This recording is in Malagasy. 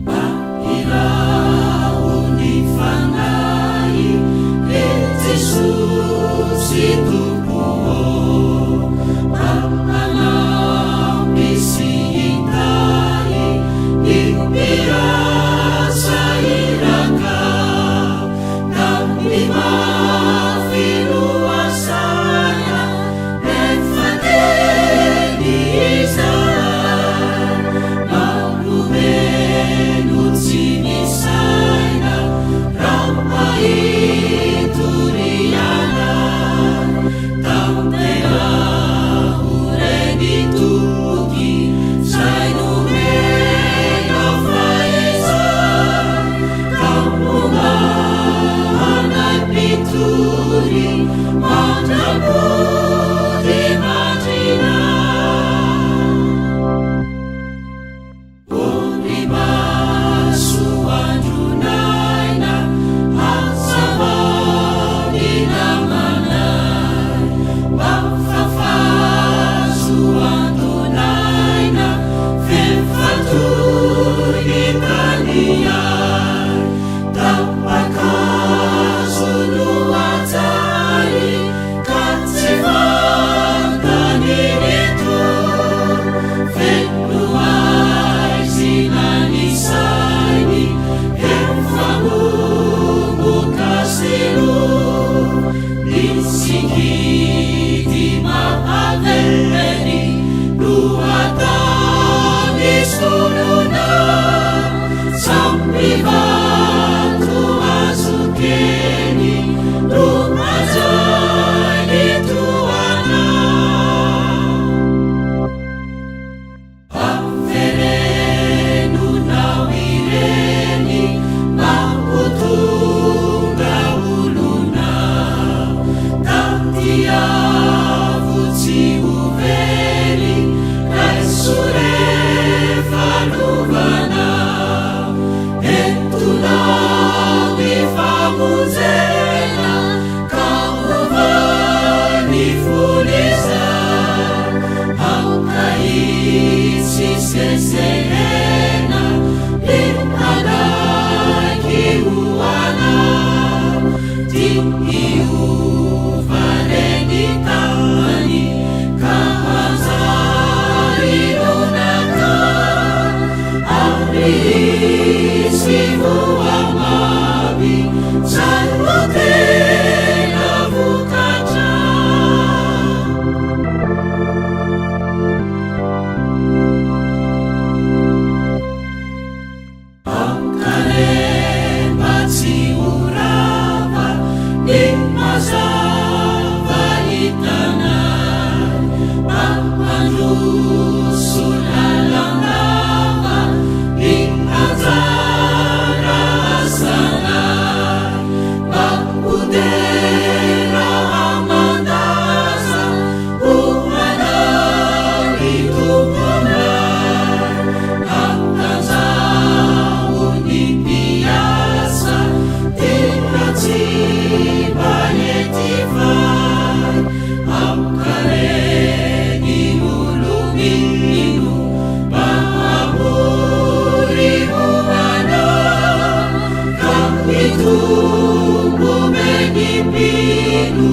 Mba iraho ny Fanahy, ry Jesosy Tompo ô, mba hanampy sy hitahy ny mpiasa iraka. Tamin'ny mafy no asaina, nefa teny izahay. Mampomeno tsy misaina raha hitoriana. Tanteraho re ny toky zay nomenao fahizay ka homba anay mpitory mandra-pody mandrina. Ondry masoandron'aina, hazavao ny namanay, mba fafazo andon'aina, f'efa toy ny tany ay. Tapa-kazo no hajaly ka tsy fantany ny toa. Feno haizina ny sainy, efa momoka sy lo. Ny sikidy mahavery no ataony solona. Samy vato azo kely no hajainy tohana. Avereno nao ireny mba ho tonga olona. Tadiavo tsy ho very, raiso rehefa lovana. Entonao ny famonjena ka ovay ny fon'izay. Aoka hisy sesehena ny hanaiky ho anao. Ty hiova re ny tany ka hanjary lonaka. Ary hisy voa mamy zay ho tena vokatra. Aoka re mba tsy ho rava ny mazava hitanay, mba handroso lalandava ny anjara asanay, mba ho dera aman-daza ho anao ny Tomponay. Hatanjaho ny mpiasa tena tsy mba ety vay. Aoka re ny olo-mino mba hamory ho anao, ka hitombo be ny mpino.